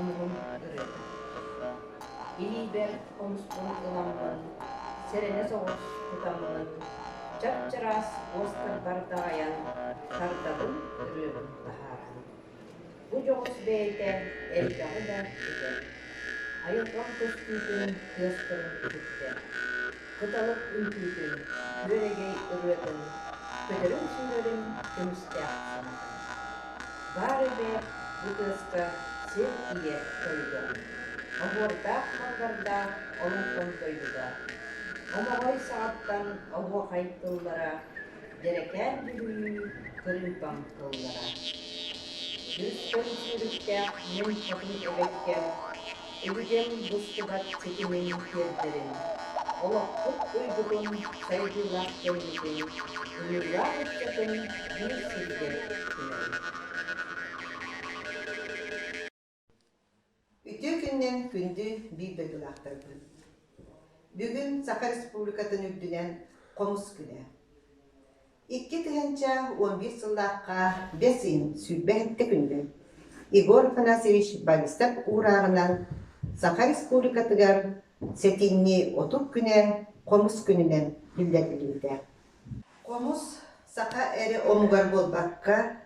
хомуһун ырыата. Илиибэр хомуспун ыламмын, сэрэнэ соҕус тутаммын, чап-чараас уостарбар даҕайан, тардабын ырыабын таһааран. Бу дьоҕус бэйэтэ элбэҕи да этэр. Айылҕам көстүүтүн тыастарын үтүктэр. Кыталык үҥкүүтүн, күөрэгэй ырыатын, көтөрүн-сүүрэрин көмүстээх саҥатын. Баар эбээт бу тыаска сир ийэ тойуга, оһуордаах-мандардаах олоҥхом дойдута, омоҕой саҕаттан оһуохай тыллара, дьэрэкээн дьүһүйүү кырыымпам тыллара. Күрүскэн сүүрүктээх мин хотун эбэккэм, өбүгэм быстыбат ситимин тиэрдэрин, олохпут уйгутун сайдыылаах кэммитин, ыҥыылаах ыччатын биир сиргэ түмэрин. Үтүө күнүнэн күндү биир дойдулаахтарбын! Бүгүн Саха Республикатын үрдүнэн Хомус күнэ. 2011 сыллаахха бэс ыйын 27 күнүгэр Егор Афанасьевич Борисов уурааҕынан Саха Республикатыгар сэтинньи 30 күнэ Хомус күнүнэн биллэриллибитэ. Хомус саха эрэ омугар буолбакка,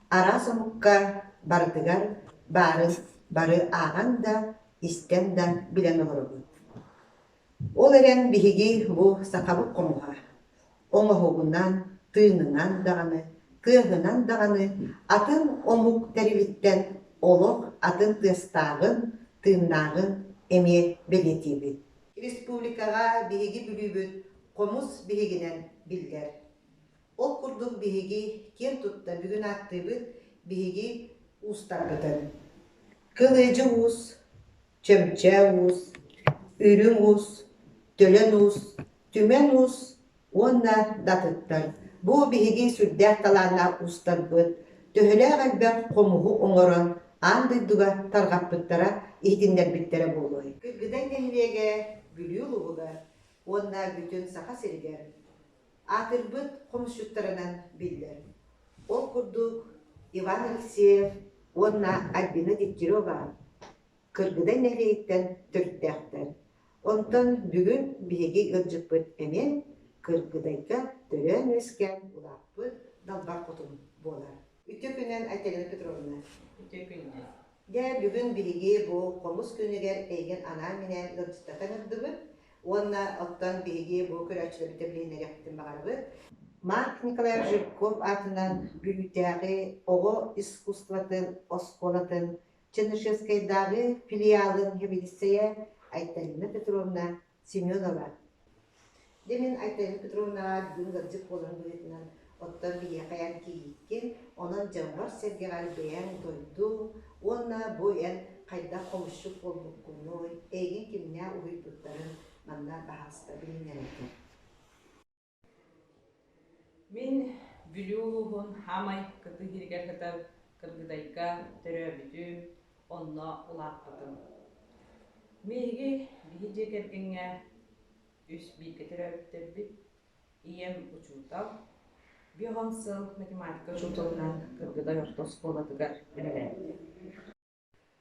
араас омукка барытыгар баарын бары ааҕан да, истэн да билэн олоробут. Ол эрэн биһиги бу сахабыт хомуһа оҥоһугунан, тыынынан даҕаны, тыаһынан даҕаны атын омук тэрилиттэн олох атын тыастааҕын, тыыннааҕын эмиэ бэлиэтиибит. Республикаҕа биһиги Бүлүүбүт хомус биһигинэн биллэр. Ол курдук биһиги киэн тутта бүгүн ааттыыбыт биһиги уустарбытын. Кылыдьы уус, Чөмчөө уус, Үрүҥ уус, Төлөн уус, Түмэн уус уонна да атыттар. Бу биһиги сүрдээх талааннаах уустарбыт төһөлөөх элбэх хомуһу оҥорон аан дойдуга тарҕаппыттара, иһитиннэрбиттэрэ буолуой. Кыргыдай нэһилиэгэ Бүлүү улууһугар уонна бүтүн Саха сиригэр аатырбыт хомусчуттарынан биллэр. Ол курдук Иван Алексеев уонна Альбина Дегтярева Кыргыдай нэһилиэгиттэн төрүттээхтэр. Онтон бүгүн биһиги ыалдьыппыт эмиэ Кыргыдайга төрөөн-үөскээн улааппыт Далбар Хотун буолар. Үтүө күнүнэн Айталина Петровна. Үтүө күнүнэн. Дьэ, бүгүн биһиги бу хомус күнүгэр эйигин анаан-минээн ыалдьыттата ыҥырдыбыт уонна оттон биһиги бу көрөөччүлэрбитин билиһиннэриэхпитин баҕарабыт. Марк Николаевич Жирков аатынан Бүлүүтээҕи оҕо искусствотын оскуолатын Чернышевскайдааҕы филиалын сэбиэдиссэйэ Айталина Петровна Семенова. Дьэ мин Айталина Петровнаҕа бүгүн ыалдьыт буоларын быһыытынан оттон биһиэхэ эн кийииккин, онон дьоҥҥор-сэргэҕэр бэйэҥ дойду уонна бу эн хайдах хомусчут буолбуккунуй, эйигин кимнээх уһуйбуттарын манна баһаалыста билиһиннэрэргэр. Мин Бүлүү улууһун Хаамай кытыы сиригэр сытар Кыргыдайга төрөөбүтүм, онно улааппытым. Биһиги биһи дьиэ кэргэҥҥэ үс бииргэ төрөөбүттэрбит. Ийэм учуутал, биэс сыл математика учууталынан Кыргыдай орто оскуолатыгар үлэлээбитэ.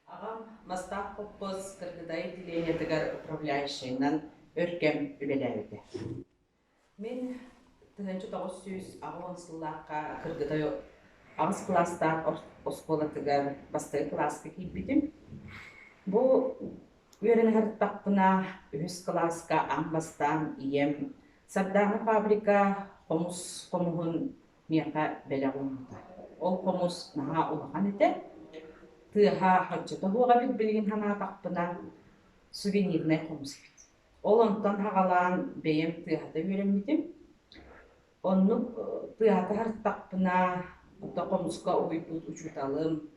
Аҕам Мастаах хоппуос Кыргыдай отделениетыгар управляющайынан өр кэм үлэлээбитэ. Мин 1980 сыллаахха Кыргыдай аҕыс кылаастаах оскуолатыгар бастакы кылааска киирбитим. Бу үөрэнэ сырыттахпына үһүс кылааска аан бастаан ийэм Сардаана фабрика хомус хомуһун миэхэ бэлэх ууммута. Ол хомус наһаа улахан этэ. Тыаһа оччото суох эбит билигин санаатахпына, сувенирнай хомус эбит. Ол онтон саҕалаан бэйэм тыаһата үөрэммитим. Оннук тыаһата сырыттахпына, ото хомуска уһуйбут учууталым,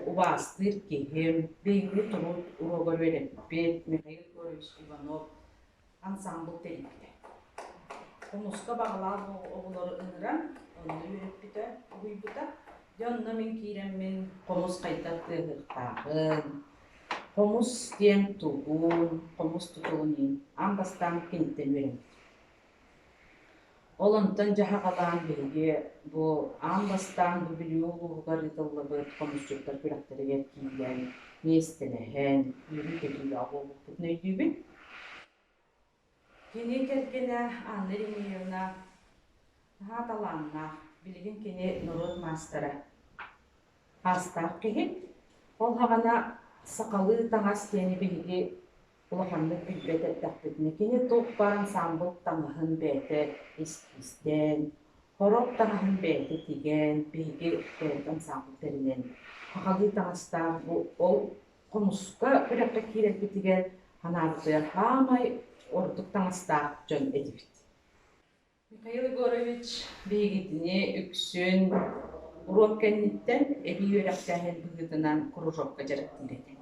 убаастыыр киһим, биһиги труд уруогар үөрэппит Михаил Егорович Иванов ансаамбыл тэрийбитэ. Хомуска баҕалаах оҕолору ыҥыран, онно үөрэппитэ, уһуйбута. Дьэ онно мин киирэммин хомус хайдах тыаһыахтааҕын, хомус диэн тугун, хомус тутулун иһин аан бастаан киниттэн үөрэммитим. Ол онтон дьаһаҕалаан биһиги бу аан бастаан бу Бүлүү улууһугар ыытыллыбыт хомусчуттар күрэхтэригэр киирэн, миэстэлэһэн, үөрүү-көтүүлээх буолбуппутун өйдүүбүн. Кини кэргэнэ Анна Еремеевна наһаа талааннаах, билигин кини норуот маастара, аастаах киһи. Ол саҕана сахалыы таҥас диэни биһиги улаханнык билбэт эрдэхпитинэ, кини туох баар ансаамбыл таҥаһын бэйэтэ эскизтээн, хорок таҥаһын бэйэтэ тигэн, биһиги бэйэбит ансаамбыл тэринэн, сахалыы таҥастаах бу ол хомуска күрэххэ киирэрбитигэр санаабытыгар саамай ордук таҥастаах дьон этибит. Михаил Егорович биһигитини үксүн уруок кэнниттэн эбии үөрэхтээһин быһыытынан кружокка дьарыктыыр этэ.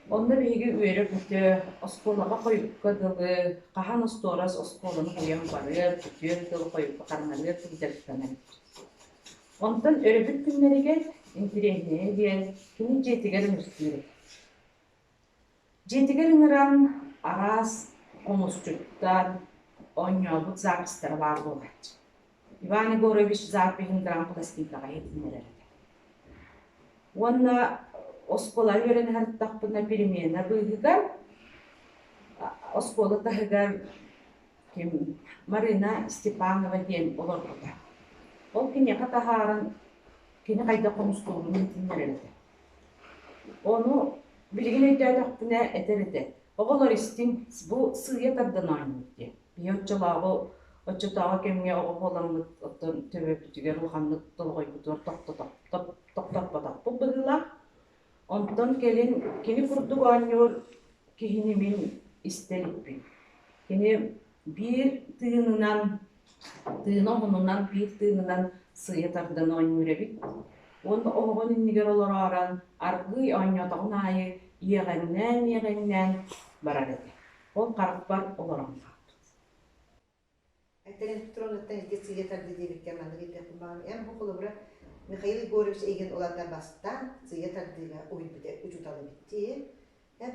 Онно биһиги үөрэ-көтө оскуолаҕа хойукка дылы хаһан остуорас оскуоланы уйан барыар, күтүөр дылы хойукка хараҥарыар дылы дьарыктанар этибит. Онтон өрөбүл күннэригэр интириэһинэйэ диэн кини дьиэтигэр ыҥыртыыр этэ. Дьиэтигэр ыҥыран араас хомусчуттар оонньообут записьтара баар буолааччы. Иван Егорович запиһын грампластинкаҕа иһитиннэрэр этэ. Уонна оскуола үөрэнэ сырыттахпына перемена быыһыгар оскуола таһыгар ким Марина Степанова диэн олорбута. Ол киниэхэ таһааран кини хайдах хомустуурун иһитиннэрэр этэ. Ону билигин өйдөөтөхпүнэ этэр этэ: «Оҕолор истиҥ, бу сыыйа тардан оонньуур» диэн. Биһи оччолооҕу оччотооҕу кэмҥэ оҕо буоламмыт оттон төбөбүтүгэр улаханнык долоҕойбутугар тохтоппотохпут быһыылаах. Онтон кэлин кини курдук оонньуур киһини мин истэ иликпин. Кини биир тыынынан, тыына уһунунан биир тыынынан сыыйа тардан оонньуур эбит. Уонна оһоҕун иннигэр олороорон аргыый оонньоотоҕун аайы иэҕэҥнээн-иэҕэҥнээн барар этэ. Ол харахпар олорон хаалбыт. Айталина Петровнаттан ити сыыйа тарды диэбиккэ маннык этиэхпин баҕарабын. Эн бу холобура Михаил Егорович эйигин уларда бастаан сыыйа тардыыга уһуйбута учуутал эбит дии.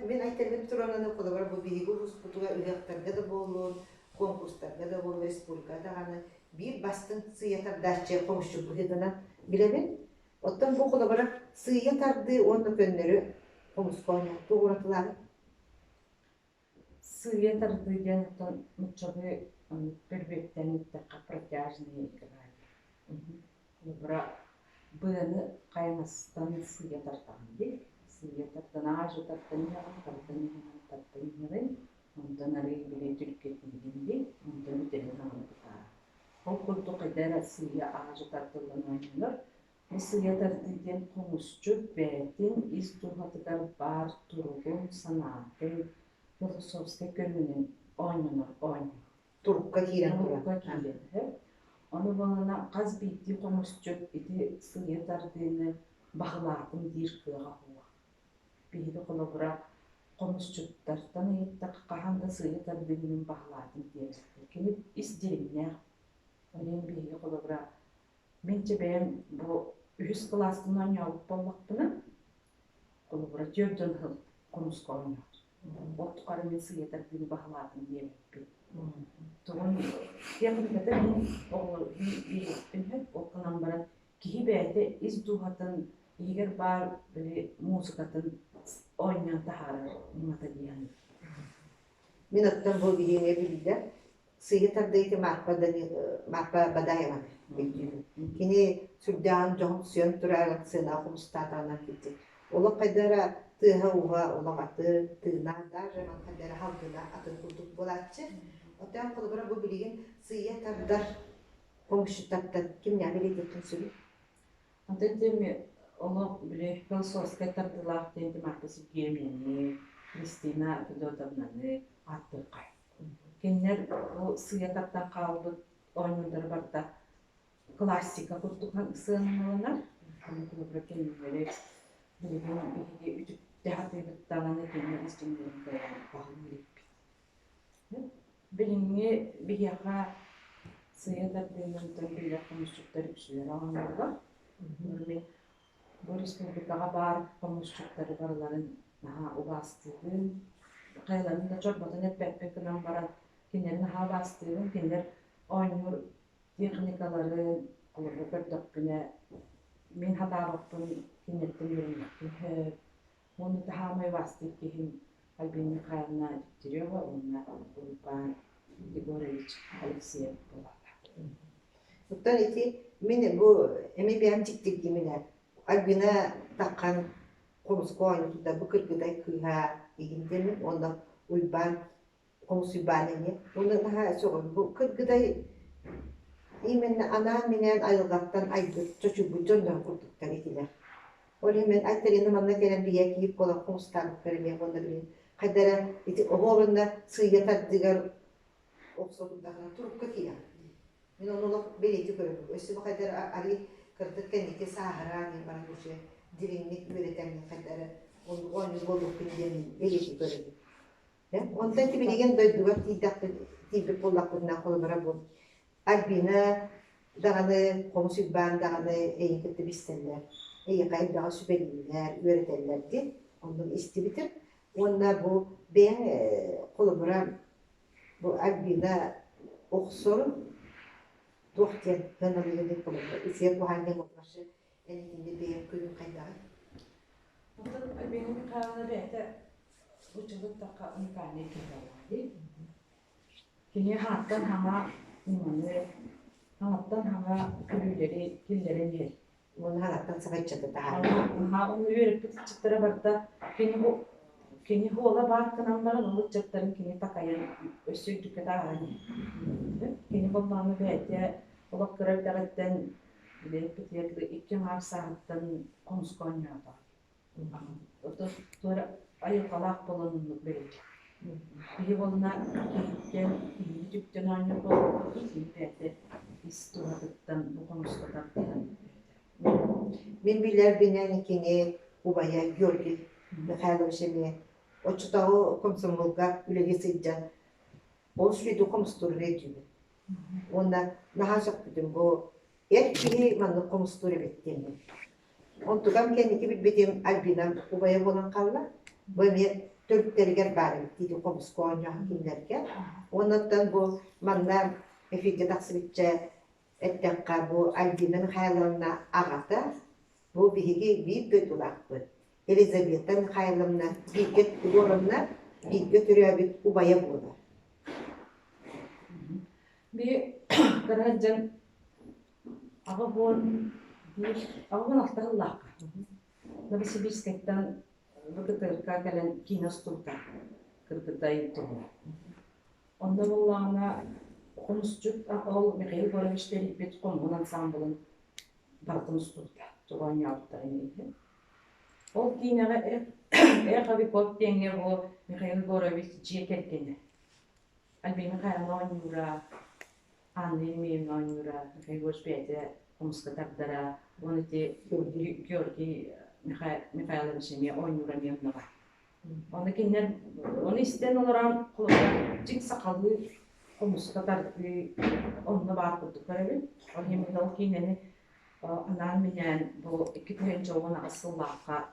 Мин Айталина Петровнаны холобура бу биһиги улууспутугар ыһыахтарга да буоллун, конкурстарга да буоллун, республикаҕа даҕаны биир бастыҥ сыыйа тардааччы хомусчут быһыытынан билэбин. Оттон бу холобура сыыйа тардыы уонна көннөрү хомуска оонньуу туох уратылааҕый? Сыыйа тардыы диэн оттон нууччалыы төрүөттэн эттэххэ протяжные игра диэн. Холобура, быаны хайаҥастан сыыйа тардаҕын дии. Сыыйа тардан, аадьы тардан иһэҕин, тардан иһэҕин, тардан иһэҕин, онтон арыый били түргэтиигин дии, онтон бүтэрин хаҥана бытаарар. Ол курдук хайда эрэ сыыйа аадьы тардыллан оонньонор. Бу сыыйа тардыы диэн хомусчут бэйэтин ис дууһатыгар баар туругун, санаатын философскай көрүүнэн оонньонор оонньуу. Турукка киирэн турар. Турукка киирэн сөп. Ону буолана хас биирдии хомусчут ити сыыйа тардыыны баһылаатым диир кыаҕа суох. Биһиги холобура хомусчуттартан ыйыттахха хаһан да сыыйа тардыыны мин баһылаатым диэбэттэр. Кини ис дириҥнээх. Ол иһин биһиги холобура мин чэ бэйэм бу үһүс кылаастан оонньообут буоллахпына, холобура түөрт дьон сыл хомуска оонньоот. Ол тухары мин сыыйа тардыыны баһылаатым диэбэппин. Тоҕон тиэхиньикэтэ мин оҕолор биэриэхпин сөп, ол гынан баран киһи бэйэтэ ис дууһатын иһигэр баар били музыкатын оонньоон таһаарар ньымата дии саныыбын. Мин оттон бу биһиэҥэ Бүлүүгэ сыыйа тардыыты Марпа, Марпа Бадаева өйдүүбүн. Кини сүрдээҕин дьоһумсуйан турар сыанаҕа хомустаатаҕына кирдик. Олох хайда эрэ тыаһа-ууһа олох атын, тыына, даже ман хайда эрэ халгына атын курдук буолааччы. Оттон холобура бу билигин сыыйа тардар хомусчуттартан кимнээх билиэтиттэн сүбү? Антон теми олох били философскай тардыылаах диэн Марта Сергеевнаны, Христина Федотовнаны ааттыаххай. Кинилэр бу сыыйа тардан хаалбыт оонньуулара барыта классика курдук сыаналанар. Аны холобура кинилэри билигин биһиги үтүктэ сатыыбыт даҕаны кинилэр ис дьиҥнэрин кыайан баһылыы иликпит. Билиҥҥи биһиэхэ сыыйа тардыынан биллэр хомусчуттар үксүлэрэ оонньууллар. Мин бу республикаҕа баар хомусчуттары барыларын наһаа убаастыыбын. Хайаларын да чорботон эппэппин гынан баран, кинилэри наһаа убаастыыбын. Кинилэр Оонньуур техникаларын холобура көрдөхпүнэ, мин хатаабаппын киниттэн үөрэммэппин сөп. Уонна таһаамай убаастыыр киһим Альбина Михайловна Дегтярева уонна Уйбаан Егорович Алексеев буолаллар. Оттон ити мин бу эми бэйэм дьиктиргиминэ Альбина Таххан хомуска оонньуутута бу кыргыдай кыыһа игин уонна Уйбаан хомус Уйбаан эмиэ уонна наһаа сөҕөбүн бу кыргыдай именно анаан-минээн айылҕаттан айбыт чочуйбут дьоннорун курдуктар этилэр. Ол иһин мин Айталина манна кэлэн бийэ киһи буолан хомустаабыттар эмиэ уонна билин хайда эрэ ити оҕо уонна сыыйа тардыгар охсо турдаҕына турукка киирэҕин. Мин ону олох бэлиэтии көрөбүн. Өссө бу хайда эрэ арый кырдык кэнники сааһыраан диэн баран уже дириҥник үөрэтэн хайда эрэ оннук оонньуур буолбуппун диэн бэлиэтии көрөбүн. Онтон тибилигин дойдугар тиийдэхпит тиийбит буоллахпытына холобура бу Альбина даҕаны, Хомус Уйбаан даҕаны эйигин кытта билсэллэр, эйиэхэ элбэҕи сүбэлииллэр, үөрэтэллэр диэн оннук истибитим. Уонна бу бэйэҥ холобура бу Альбина охсорун туох диэн сыаналыыгын холобура үчүгэй куһаҕан диэн вообще эн итиннэ бэйэҥ көрүүҥ хайдаҕый? Оттон Альбина Михайловна бэйэтэ Учулуттахха уникальнай киһи буоллаҕа дии. Кини хааттан хаҥа ньыманы, хаҥаттан хаҥа көрүүлэри киллэрэн иһэр. Уонна хаҥаттан саҥа ыччаты таһаарар. Аһаа, ону үөрэппит ыччаттара барыта кини кини хуола баар гынан баран ол ыччаттарын кини такайан өссө үрдүккэ таһааран иһэр. Кини боллоону бэйэтэ олох кыра эрдэҕиттэн били икки аҥаар сааһыттан хомуска оонньоото. Оттон туора айылҕалаах буолан оннук бэриллэр. Киһи буолла киһиттэн киһини түптэн оонньуур буоллахпытын кини бэйэтэ ис туһатыттан бу хомуска тардыһан Мин билэрбинэн кини убайа Георгий Михайлович эмиэ оччотооҕу комсомолга үлэлии сылдьан ол сүөдү хомустуурун өйдүүбүн. Уонна наһаа сөхпүтүм бу эр киһи маннык хомустуур эбит диэммин. Онтукам кэнники билбитим Альбинам убайа буолан хаалла. Бу эмиэ төрүттэригэр баар эбит диити хомуска оонньоон кинилэргэ. Уоннаттан бу манна эфиргэ тахсыбычча эттэххэ бу Альбина Михайловна аҕата бу биһиги биир дойдулаахпыт Елизавета Михайловна бииргэ Егоровна бииргэ төрөөбүт убайа буолар. Би кыра сылдьан 81, 86 сыллаахха Новосибирскайтан ВГТРК кэлэн киинэ устубута Кыргыдай туһунан. Онно буоллаҕына хомусчут ол Михаил Егорович тэрийбит хомуһун ансаамбылын барытын устубута, тугу оонньообуттарын иһин. Ол киинэҕэ Эхо веков диэҥҥэ бу Михаил Егорович дьиэ кэргэнэ Альбина Михайловна оонньуура, Анна Еремеевна оонньуура, Михаил Егорович бэйэтэ хомуска тардара, уонна ити Георгий Михайлович эмиэ оонньуура эмиэ онно баар. Ону кинилэр ону истэн олорон холобура дьиҥ сахалыы хомуска тардыы онно баар курдук көрөбүн. Ол иһин ол киинэни анаан-минээн бу 2018 сыллаахха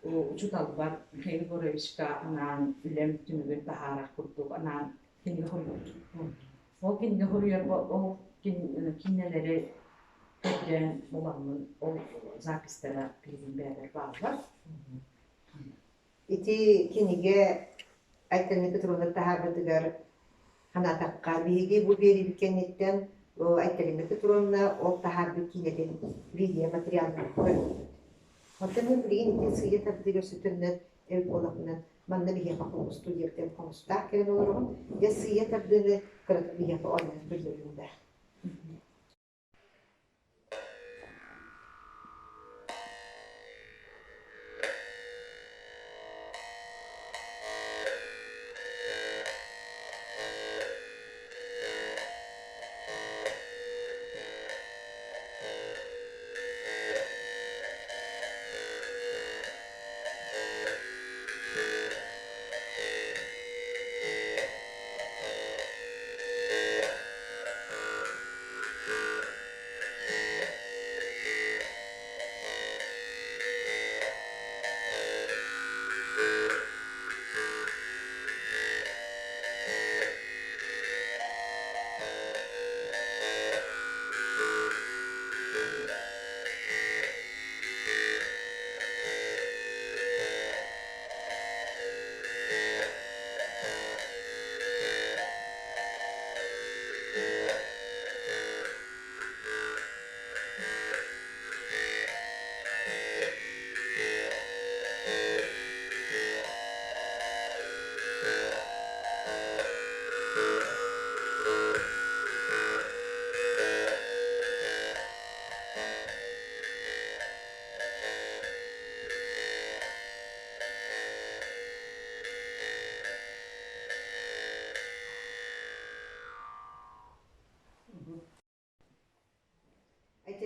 учууталбар Михаил Егоровичка анаан үлэм түмүгүн таһаарар курдук анаан кинигэ суруйбутум. Ол кинигэ суруйарга ол киинэлэри көрдөөн буламмын ол записьтара билигин бэйэбэр бааллар. Ити кинигэ Айталина Петровна таһаарбытыгар санаатахха, биһиги бу биэриибит кэнниттэн Айталина Петровна ол таһаарбыт киинэтин видео-материалын көрдүбүт. Оттон мин билигин ити сыыйа тардыыга сүтүннэр эбит буоллахпына, манна биһиэхэ хомустуу диэбитим хомустаах кэлэн олороҕун, дьэ сыыйа тардыыны кыратык биһиэхэ оонньоон көрдөрүөҥ да.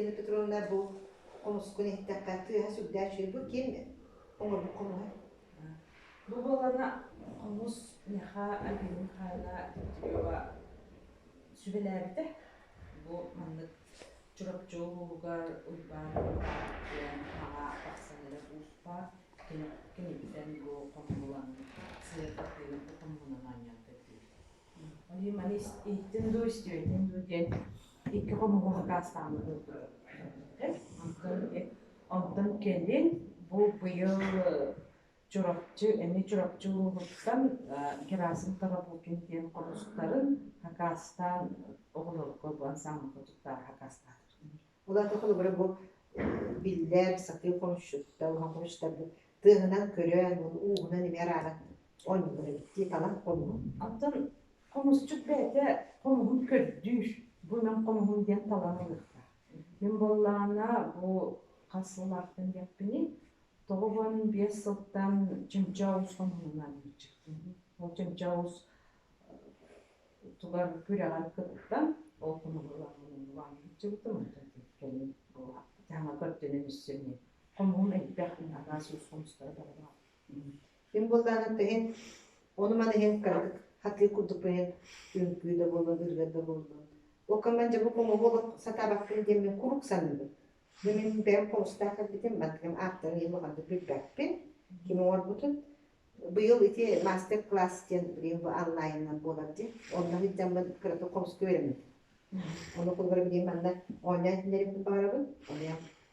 Альбина Петровна, бу хомускун иһиттэххэ тыаһа сүрдээх үчүгэй. Бу ким оҥорбут хомуһа? Бу буолана хомус миэхэ Альбина Михайловна Дегтярева сүбэлээбитэ. Бу маннык Чурапчы улууһугар Уйбаан диэн аҕа тахсан эрэр ууспа киниттэн бу хомуһулан сыарбатыын бу хомуһунан оонньоон көрдүүр. Ол иһин маны иһиттин дуу, истибэтин дуу диэн икки хомуһу хакаастааммыт Онтон кэлин бу быйыл Чурапчы, эмиэ Чурапчы улууһуттан Герасим Тарабукин диэн хомустарын хакаастаан оҕолорго бу ансаамбылга туттаары хакаастаатылар. Улаата холобура бу биллэр сатыы хомусчуттар, улахан хомусчуттарбыт тыаһынан көрөн, ууһунан эмиэ арааран оонньууллар эбит дии талан хомуһу. Оттон хомусчут бэйэтэ хомуһун көрдүүр. Бу мин хомуһум диэн талан ылыахтаах. Мин буоллаҕына бу хас сыллаахтан диэхпиний, 95 сылтан Чымча уус хомуһунан чыктым. Ол Чымча уус тугар күрэҕэр кыттан, ол хомуһуламмын чыбытым, онтон кэлин бу таҥа көрдөнөн үссүнү хомуһум элбэх араас уус хомустара барылаах. Мин буоллаҕына иһин ону-маны иһин кыратык хатыы курдук иһин үҥкүү да буоллун, ырыа да буоллун. Ол командир бу хомуһу олох сатаабаппын диэн мин куруук саныыбын. Мин бэйэм хомустаах кэлбитим, мантыкам ааттарын иһин улаханнык билбэппин, ким оҥорбутун. Быйыл ити мастер-класс диэн билигин бу онлайнынан буолар дии. Онно сылдьаммын кыратык хомуска үөрэммитим. Ону холобура билигин манна оонньоон иһиннэриммин баҕарабын. Ону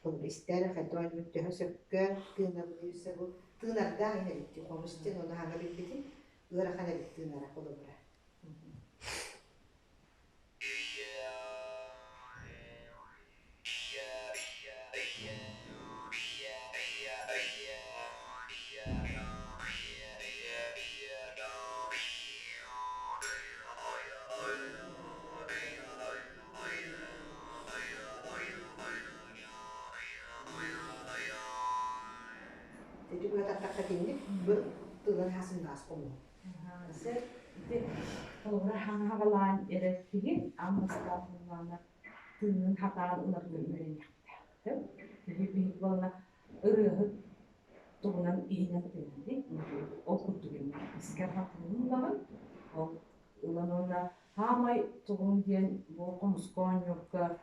холобура истээр хайдах оонньуубут төһө сөпкө тыынабын өссө бу тыынардаах иһин эбит дии хомус диэн ону аһаҥа билбитим. Ыарахан эбит тыынара холобура. Ити быататтахха итинник бу тылын хасымнаас хомуһу. Сэр ити холобура хаҥаҕалаан эрэр киһи аан бастаан буоллаҕына тыынын хатаан ыларга үөрэниэхтээх. Киһи биһик буолла ырыаһыт туһунан иһинэн тыынар дии. Ол курдук эмиэ искэр хатыҥын ылаҕын, ол ылан уонна хаамай тугун диэн бу хомуска оонньуурга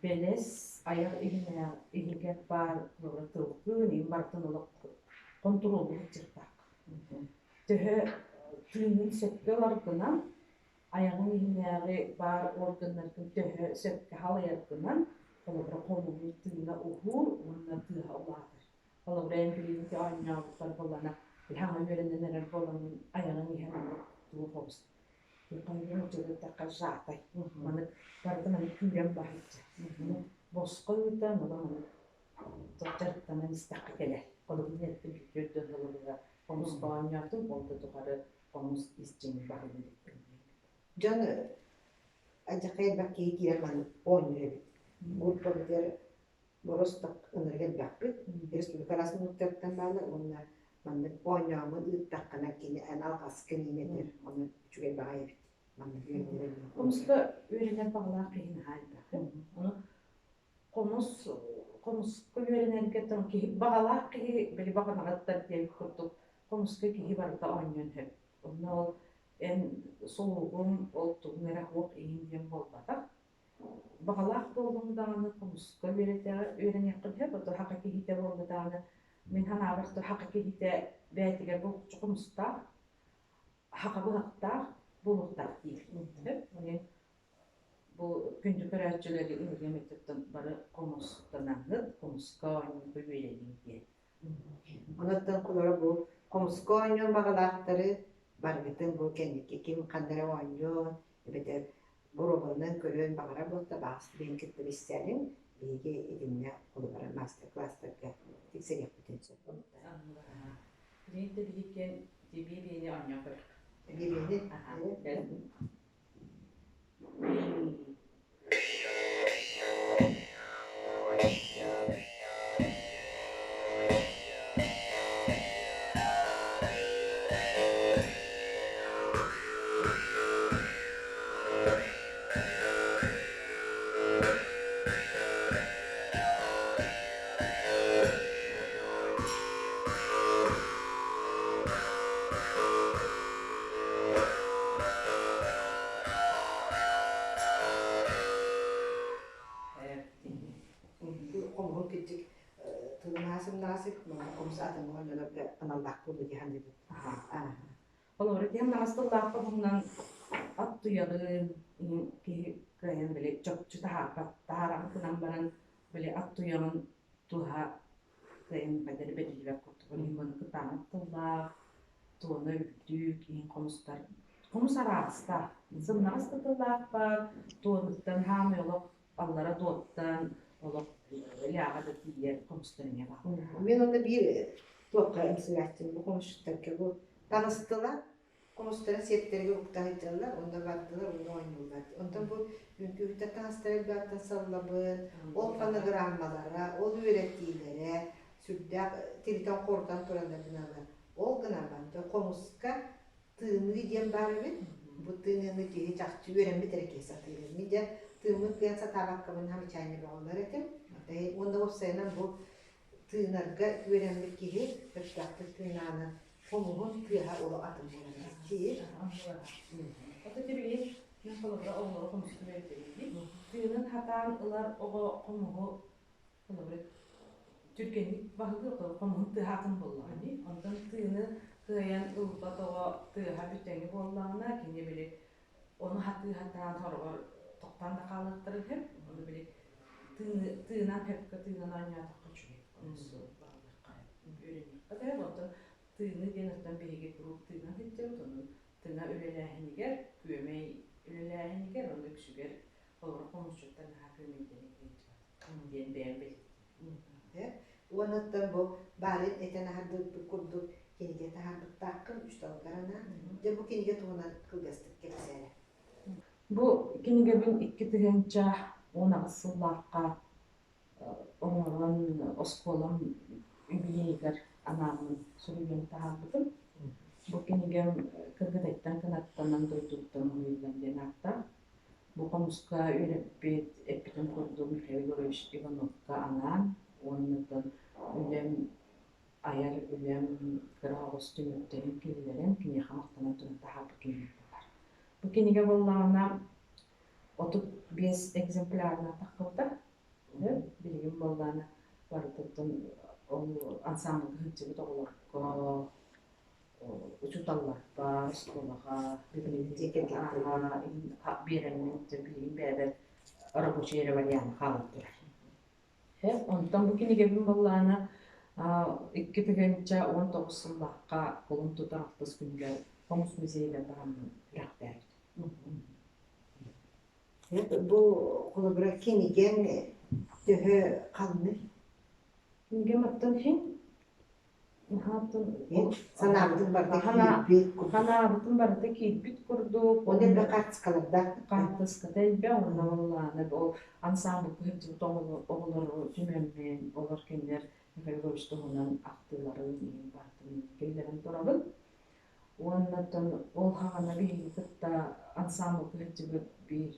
бэлэс айах иһинээх иһигэр баар тылгын иһин барытын олох хонтуруоллуур дьарыктаах. Төһө тыынын сөпкө ыларгынан, айаҕыҥ иһинээҕи баар органнаргын төһө сөпкө халайаргынан, холобура, хомуһун тыына уһуур уонна тыаһа улаатар. Холобура, эн билигин оонньообуттар буоллаҕына, хаҥа үөрэнэн эрэр буоламмын айаҕыҥ иһэ маннык тугу хобус Туохха саатай маны барыта маны күүрэн баһыйча босхо ыытан ону маны дьарыктанан истэххэ кэлэр. Холобур, эттим бүтүөр дьон хомус оонньоотум, ол да тухары хомус ис дьиҥин баһылыыр. Дьон алдьархай элбэх киһи киирэн маннык оонньуур эбит. Группабытыгар боростук ынырык элбэхпит. Республика араас муннуктарыттан бааллар уонна маннык оонньооммун ыыттаххына кини эн алҕаска миинэтэр, ону үчүгэй баҕайы эбит. Маннык үөрэнэр. Хомуска үөрэнэр баҕалаах киһи наһаа элбэх. Ону хомус хомуска үөрэнэргэ киһи баҕалаах киһи били баҕанаҕыттар диэн курдук хомуска киһи барыта оонньуон сөп. Онно ол эн солуугуҥ ол тугуҥ эрэ суох иһин диэн буолбатах. Баҕалаах буоллуҥ даҕаны хомуска үөрэтэ үөрэниэххин сөп, ото саха киһитэ буолла даҕаны мин санаабар саха киһитэ бэйэтигэр булгуччу хомустаах, саха быһахтаах буолуохтаах диир. Сөп. Онон бу күндү көрөөччүлэри ыҥырыам өттүттэн бары хомустанаҥҥыт, хомуска оонньуурга үөрэниҥ диэн. Онуттан холоро бу хомуска оонньуон баҕалаахтары барыгытын бу кэнники ким ханна эрэ оонньуон эбэтэр боруобаланан көрүөн баҕарар буолта баҕас диэн кытта билсээриҥ биһиги итиннэ холобура мастер-класстарга тиксэриэхпитин сөп. Билигин да биһиккэн биэни оонньоон көрөх. Биэни? оонньонорго аналлаах буолуо дии саныыбын. Холобура, киһи таҥас тыллаах хоһунан ат туйаҕын киһи кыайан били чопчу таһаарбат таһааран гынан баран били ат туйаҕын туһа кыайан бэдэр бэриллибэт курдук иһин кытаанах тыллаах туона үрдүк иһин хомустар хомус араастаах сымнаҕас да тыллаах баар туонуттан хаамай олох аллара дуоттан олох ыйааҕа да тиийэр хомустар эмиэ бааллар. Мин онно биир туохха ымсыыраччым бу хомусчуттарга бу таҥастылар хомустарын сиэптэригэр укта сылдьаллар, онно бардылар, онно оонньууллар. Онтон бу үҥкүүһүттэр таҥастара элбэхтэн саллабын, ол фонограммалара, ол үөрэтиилэрэ сүрдээх тиритэн-хорутан тураннар гыналлар. Ол гынан баран хомуска тыыныы диэн баар эбит. Бу тыыныыны киһи чахчы үөрэммит эрэ киһи сатыыр. Мин дьэ тыыммын кыайан сатаабаккабын хамычаанньа бөҕөлөр этим. Уонна уопсайынан бу тыынарга үөрэммит киһи сөптөөхтүк тыынаанын хомуһун тыаһа олох атын буолар. Ото билигин мин холобура оҕолору хомуска үөрэтэбин. Тыынын хатаан ылар оҕо хомуһу холобура түргэнник баһылыыр хомуһун тыаһаатын буоллаҕа дии. Онтон тыыны кыайан ылбат оҕо тыаһа бүтэҥи буоллаҕына кини били ону хатыы хатаан хороҕор тохтоон да хаалыахтарын сөп. Ону били тыынан сөпкө тыынан оонньоотоххо үчүгэй. Хомусу баҕалыахха үөрэниэххэ да сөп. Онтон тыыны диэн оттон биһиги куруук тыынан сылдьабыт. Онон тыҥа үлэлээһинигэр, күөмэй үлэлээһинигэр, онно үксүгэр олору хомусчуттар наһаа күөмэйдэрин кыайдыбат диэн бэйэм бэлиэтиибин. Уонуттан бу баарын этэн аһардыбыт курдук кинигэ таһаарбыттааххын үс далгарана. Дьэ бу кинигэ туһунан кылгастык кэпсээрэ. Бу кинигэбин 2018 сыллаахха оҥорон оскуолам юбилейыгар анааммын суруйан таһаарбытым. Бу кинигэм Кыргытайтан кынаттанан дойдуттан уһуйуллан диэн ааттаах. Бу хомуска үөрэппит эппитим курдук Михаил Егорович Ивановка анаан уонна үлэм айар үлэм кыра оҕус түмүктэрин киллэрэн киниэхэ махтанан туран таһаарбыт кинигэм буолар. Бу кинигэ буоллаҕына 35 экземплярынан таххыбыта. Билигин буоллаҕына барытыттан ол ансаамбылга сылдьыбыт оҕолорго учууталларбар, оскуолаҕа биэрэммин билигин бэйэбэр рабочий эрэ вариант хаалан турар. Онтон бу кинигэбин буоллаҕына 2019 сыллаахха кулун тутар алтыс күнүгэр Хомус музейыгар бараммын үрэхтээбитим. Бу холобура кинигэҥ төһө халыҥый? Кинигэм оттон иһин Санаабытын барыта киирбит курдук. Санаабытын барыта киирбит курдук. Ол элбэх хаартыскалардаах. Хаартыската элбэх, онно буоллаҕына ол ансаамбылга сылдьыбыт оҕолору түмэммин, олор кинилэр Михаил Егорович туһунан ахтыыларын иһин барытын киллэрэн турабын. Уонна ол хаҕана биһиги кытта ансаамбылга сылдьыбыт биир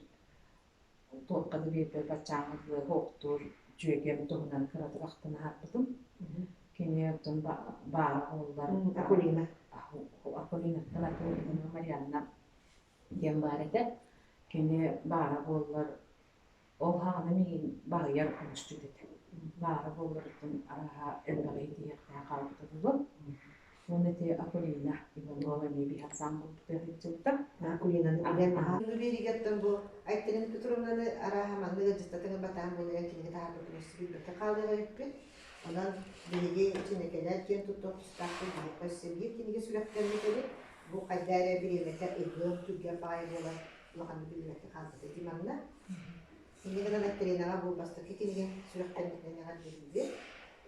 туохха да биэрбэт баччааҥҥа дылы оһохтуур дьүөгэм туһунан кыратык ахтан аһарбытым. Кини оттон баара буоллар Акулина. Акулинаттан Акулина Марианна диэн баар этэ. Кини баара буоллар ол хаҕана миигин баһыйар хомусчут этэ. Баара буоллар оттон арааһа элбэҕи тиийиэхтээх хаалбыта буолуо. Уонна ити Акулина Иванова эмиэ биһиэхэ сааммыппытыгар сылдьыбыта. Акулинаны билэн Биэригэттэн бу Айталина Петровнаны арааһа маннык ыалдьыттатыҥы батаан буолуйан кинигэ таһаарбытын өссө билбэккэ хаалыаҕа эбиппит. Онон биһиги Чинэкэлэр киэн туттуох тустаахпыт биһиэхэ өссө биир кинигэ сүрэхтэммит эбит. Бу хайда эрэ бириэмэтэ ыгым, түргэн баҕайы буолан улаханнык биллибэккэ хаалбыта дии манна. Инньэ гынан Айталинаҕа бу бастакы кинигэ сүрэхтэммитинэн эҕэрдэлиибит.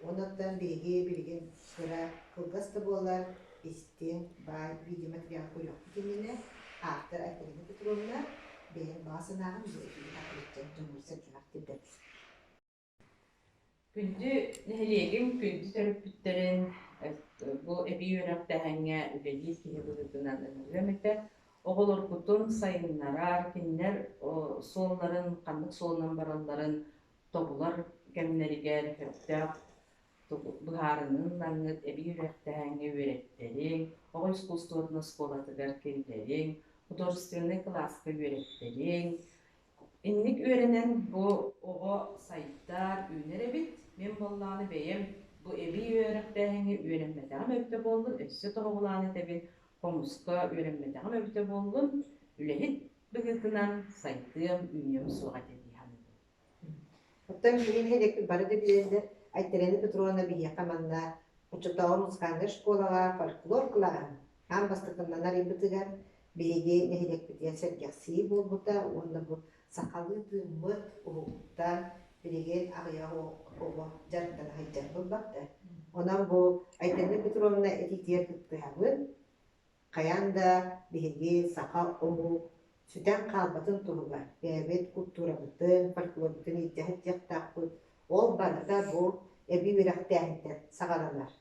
Онуттан биһиги билигин кыра кылгас да буоллар истиҥ, баай видеоматериал көрүөхпүт иннинэ автор Айталина Петровна бэйэҥ баҕа санааҕын бу этиини таһаарыахча дьоҥҥор-сэргэҕэр тиэрдэр. Күндү нэһилиэгим күндү төрөппүттэрин бу эбии үөрэхтээһиҥҥэ үлэлиир киһи быһыытынан ыҥырыам этэ. Оҕолоргутун сайыннарар, кинилэр суолларын ханнык суолунан баралларын тобулар кэмнэригэр сөптөөх быһаарыныы ыллаҥҥыт, эбии үөрэхтээһиҥҥэ үөрэттэриҥ, оҕо искусствотын оскуолатыгар киллэриҥ, художественнай кылааска үөрэттэриҥ. Инник үөрэнэн бу оҕо сайдар, үүнэр эбит. Мин буоллаҕына бэйэм Бу эбии үөрэхтээһиҥҥэ үөрэммэтэҕим эбитэ буоллун, өссө тоһоҕолоон этэбин, хомуска үөрэммэтэҕим эбитэ буоллун, үлэһит быһыытынан сайдыам, үүнүөм суоҕа этэ дии саныыбын. Оттон биһиги нэһилиэкпит бары да билэллэр, Айталина Петровна биһиэхэ манна оччотооҕу музыкальнай школаҕа фольклор кылааһын аан бастакыннан арыйбытыгар биһиги нэһилиэкпитигэр сэргэхсийии буолбута уонна бу сахалыы тыыммыт уһугуттан билигин аҕыйах оҕо дьарыктана сылдьар буолбатта. Онон бу Айталина Петровна этиитигэр кыттыһабын. Хайаан да биһиги саха омук сүтэн хаалбатын туһугар бэйэбит култуурабытын, фольклорбутун илдьэ сылдьыахтаахпыт. Ол барыта бу эбии үөрэхтээһинтэн саҕаланар.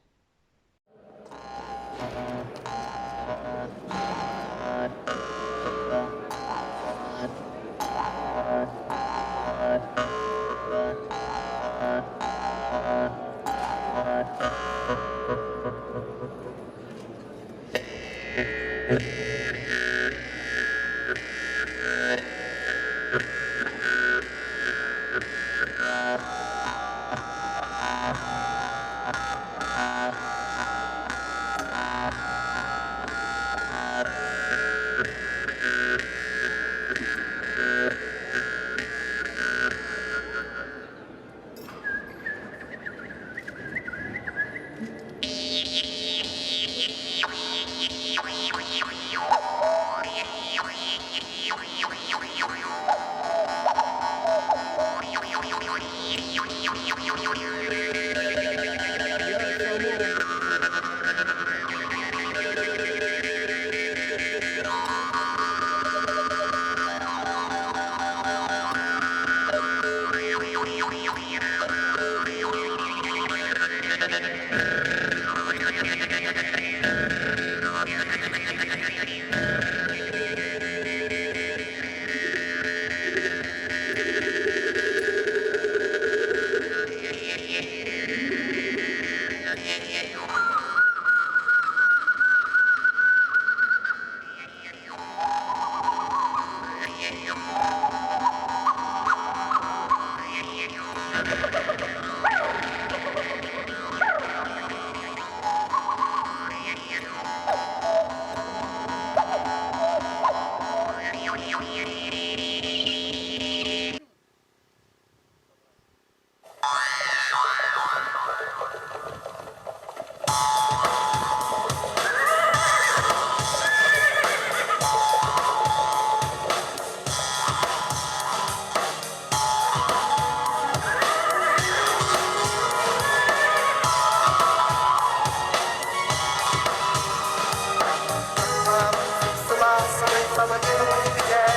Сылаас салгын